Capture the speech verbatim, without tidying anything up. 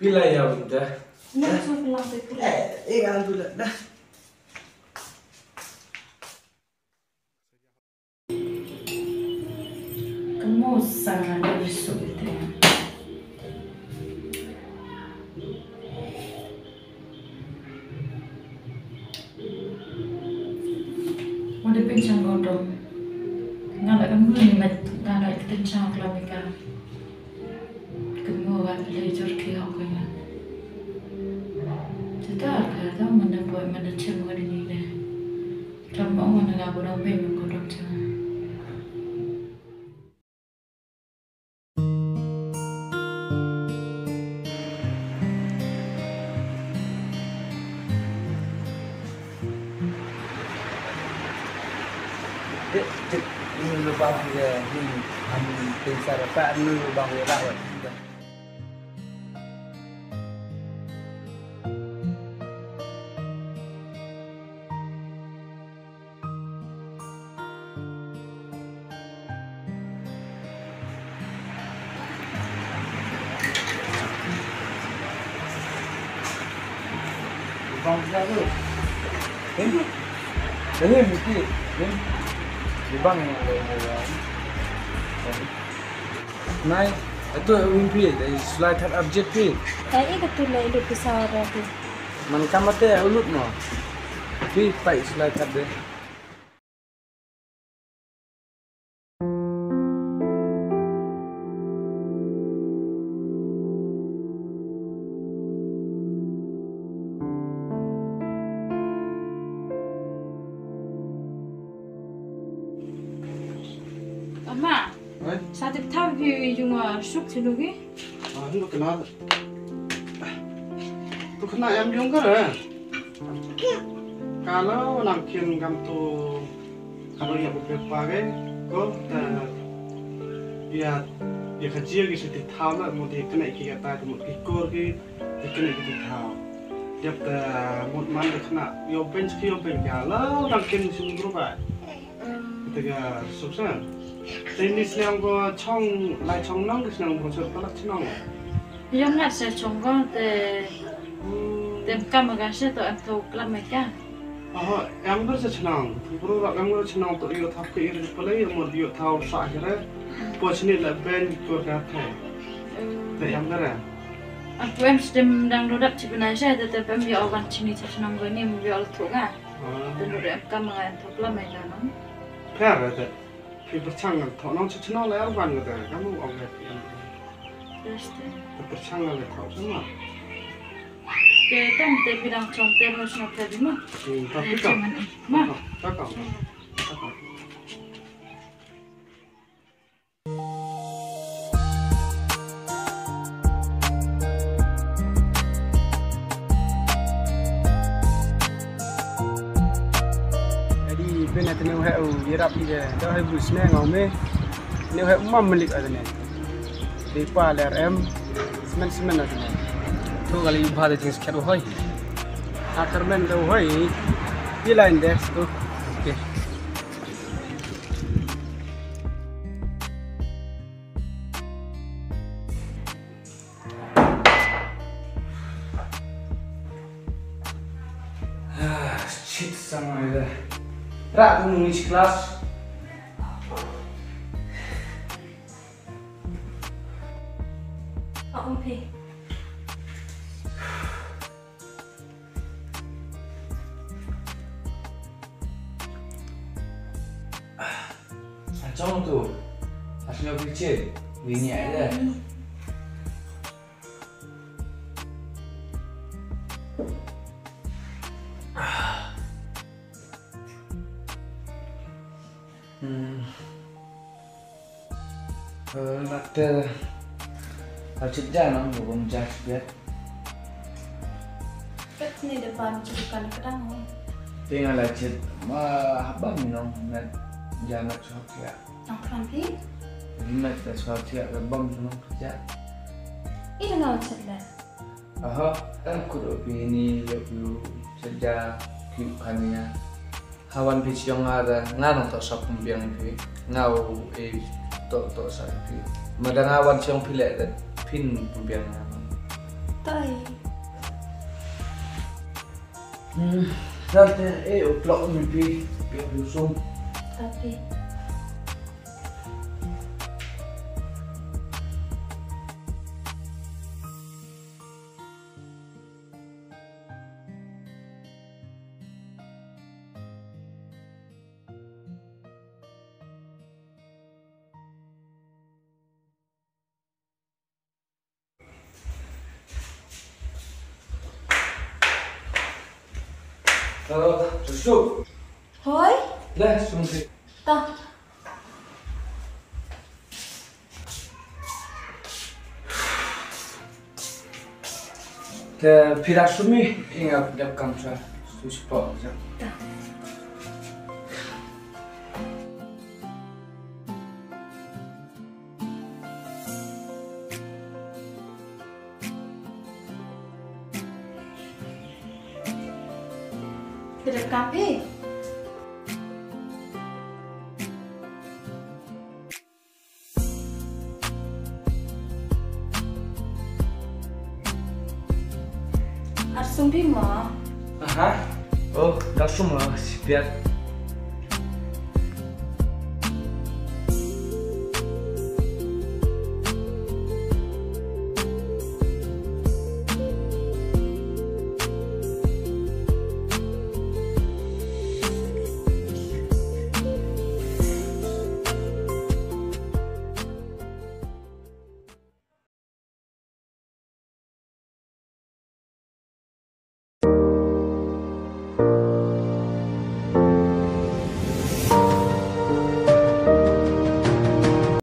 Pila ya winda. Nang su pelang te pula. Eh, eh, antu la dah. Kamu sangat bersyukur. Mo de pynshang godom. Nga la ka mut ni mat ta la ka pynshang klam ïa ka. Ka mut ba lei jur ki hok ka nga. Te ta ka ta man da poi man da chem ka ding ne. Tam ong man da nga godom pyn man godom chem. Dik, dik, ni lubang dia, ni, am, pingsan apa, ni lubang dia dah, weh. Bang jago. Ini, ini mesti, ini. Di bang yang ada, ada, ada. Nai, itu mimpi dari sulai that objek pi. Ai, itu tu lah ilu pisau ada tu. Man kam ate ulut no. Pi pai sulai that deh. Ama, eh? Sa tip thaw hi yung, ah, suk sinu ki? Ah, hindi ko na. Tu kena yang yung ka re. Kala nang kin kam tu kala ïa u pepa ke ko ta ïa ïa ka jia ki siti thaw la mo ti kena ki kata ta mo ki kor ki ti kena ki ti thaw. Ïa ta mo man de kena ïa ben ki ïa ben ka la nang kin sum gru ba. Te ka suk sa. Te ni sniang ko chong lai chong nang sniang ko suk palak chnong. Yong ngat sa chong ko te. Tem kam ga se to em to klam me ka. Aha, em ber sa chnong. Bro ra em ber chnong to yo thap ke ir pale yo mo yo thau sa hire. Po chini la ben ko ka the. Te em ber. Aku em stem dang dodap chi bnai se te te pem yo wan chini sa chnong ko ni mo yo al to ga. Te no em kam ga em to klam me ka no. Pher te. Phi pyrchang ngan thoh nong cha chnong le arban ka te, ka mu ong le phi em. Yes, te. Phi pyrchang ngan le thoh sama. Te tam te phi dang chong te mo shnong te di mo. Hmm, tapi ka. Ma. Ka ka. Ka ka. Adi ben atene u he u yerap ide da he bu sne ngau me. Ne u he mam melik atene. Dei pa ler em. Semen semen atene. Tu kali u bha de jing sket u hoi. Atar men de u hoi. Di lain de tu. Okay. Ah, shit, sang ai da. Ra tu ngi class. Ah, um phi. Achong tu. Asnyo biche. Bini ada. Hmm. Eh, nak te. Achit ja nang bubung ja biat. Kat ni depan cukup kan kadang. Tinggal achit ma habang nong met ja met suat ya. Nong kan pi? Met suat ya ke bom nong kerja. Ini ngau chet le. Aha, em kut u pi ni ïa u sejak ki u kania. Ha wan pi chiong nga da nga nang to sap pumbiang pi. Nga u e to to sa pi. Ma da nga wan chiong pi le da pin pumbiang nga. Tai. Hmm, dan te, eh, u plak mi pi, pi u sum. Tapi. Hello, Joshua. Hoi? Le, sum ti. Ta. Te phi da sum mi, ïa nga dep kam sha, sum sha pok ja. Ta. Te dep kam phi. Ar sum phi mo? Aha. Oh, da sum mo, sipiat.